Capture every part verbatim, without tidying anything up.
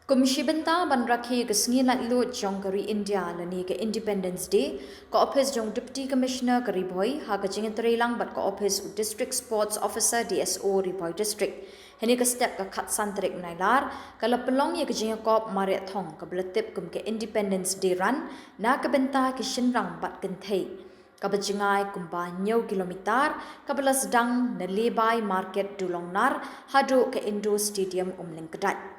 Kum shi bynta ban rakhe ka sngi laitluid jong ka ri India lane ka Independence Day, ka ophis jong u Deputy Commissioner ka Ri Bhoi ha ka jingïatreilang bad ka ophis u District Sports Officer, D S O, Ri Bhoi District, hynne ka step ka khatsan tarik Nailar, ka la pynlong ïa ka jingïakop mareh thong kaba la tip kum ka Independence Day Run na ka bynta ki shynrang bad kynthei, kaba jngai kumba hynñiew kilometer, kaba la sdang na Lebai Market Dulongnar haduh ka Indoor Stadium Umlyngkdait.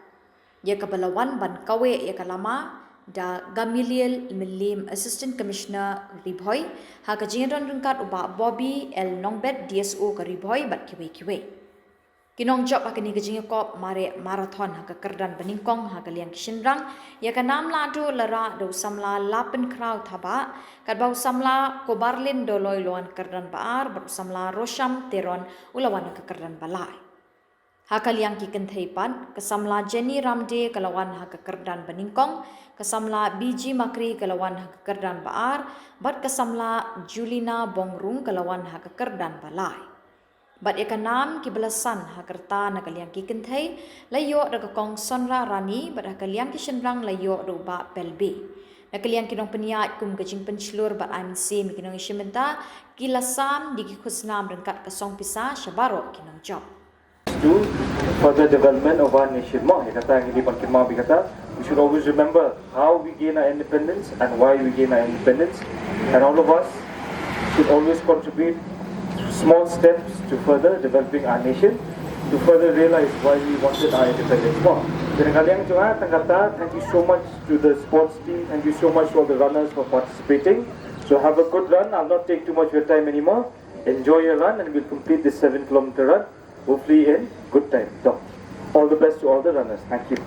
Ïa kaba la wan ban kaweh ïa ka lama da Gamaliel Mylliem, Assistant Commissioner Ri Bhoi, ha ka jingïadon ryngkat u Bah Bobby L Nongbet, D S O ka Ri Bhoi, bad kiwei kiwei. Ki nongjop ha kane ka jingïakop mareh marathon ha ka kyrdan banyngkong ha ka liang ki shynrang, ïa ka nam lahduh la rah da u samla Lapynkhraw Thabah, katba u samla Kobarlin Doloi u la wan kyrdan ba ar, bad u samla Rosham Teron u la wan ha ka kyrdan ba lai. Ha ka liang ki kynthei pat, ka samla Jenny Ramde ka la wan ha ka kyrdan banyngkong, ka samla B G Makri ka la wan ha ka kyrdan ba ar, bad ka samla Julina Bongrung ka la wan ha ka kyrdan ba lai. Bad ïa ka nam kiba la san ha ka rta na ka liang ki kynthei la ïoh da ka kong Sonra Rani, bad ha ka liang ki shynrang la ïoh da u Bah Pelbe. Na ka liang ki nongpynïaid kum ka jingpynshlur bad ai mynsiem ïa ki nongïashim bynta, ki la sam da ki khusnam ryngkat ka song pisa sha baroh ki nongjop. To further development of our nation mo. Ïa kata ngi dei ban kynmaw bad kata, we should always remember how we gain our independence and why we gain our independence. And all of us should always contribute small steps to further developing our nation, to further realize why we wanted our independence mo. Te na ka liang jong nga tang kata, thank you so much to the sports team, thank you so much to all the runners for participating. So have a good run. I'll not take too much of your time anymore. Enjoy your run and we'll complete this seven kilometer run, hopefully in good time. So, all the best to all the runners. Thank you.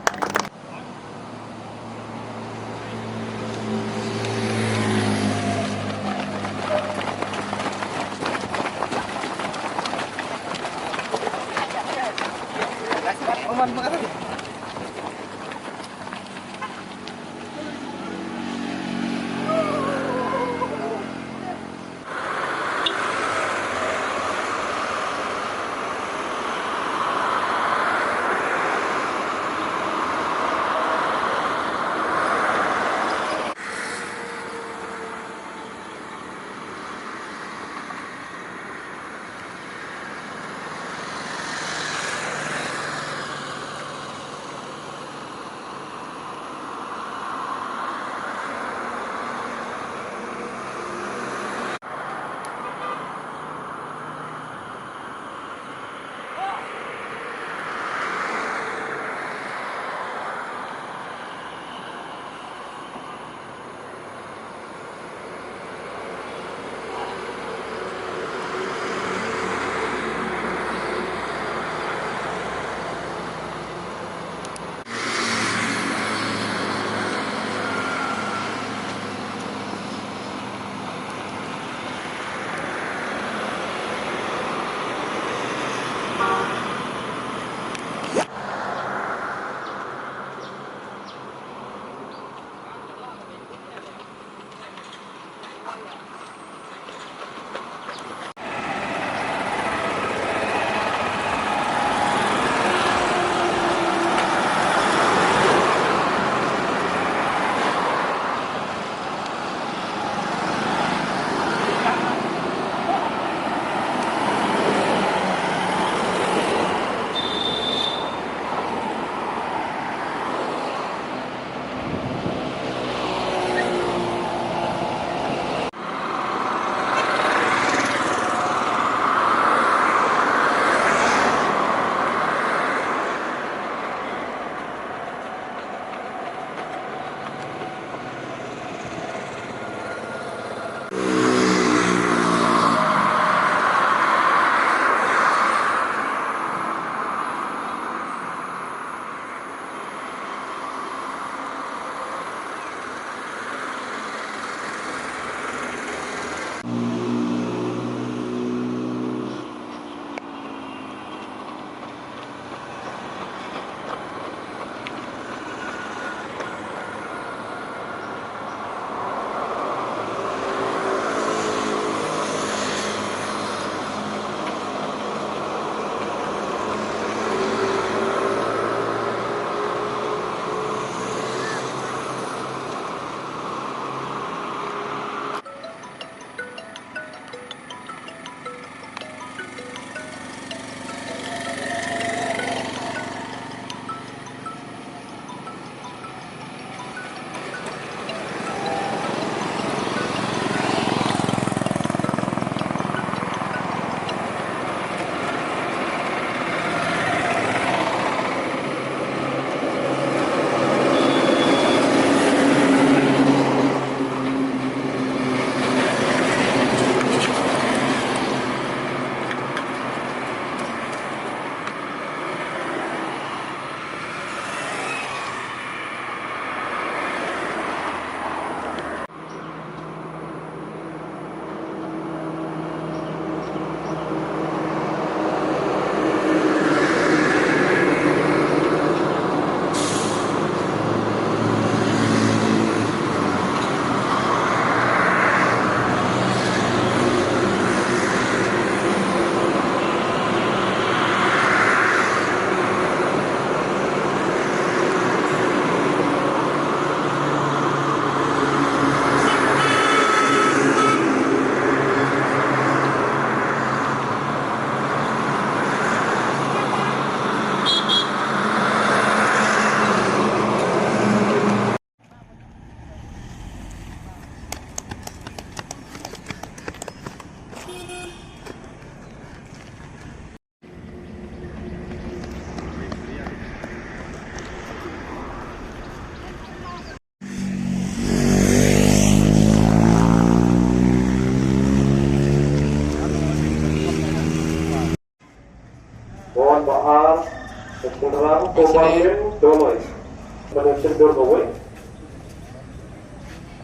Shin dur ba wei.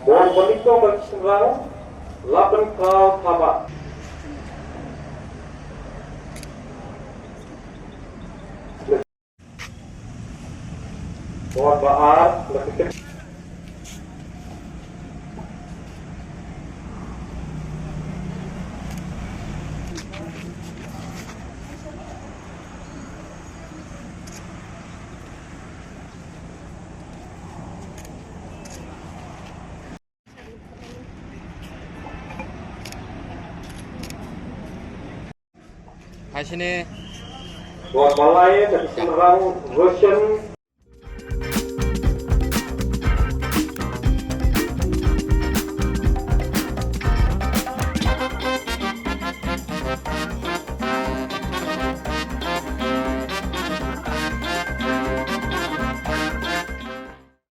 Bor ba nyngkong ba ki shynrang la pynpaw thabah. Bor ba ar la ki Hai sini. Bor ba lai na ki shynrang version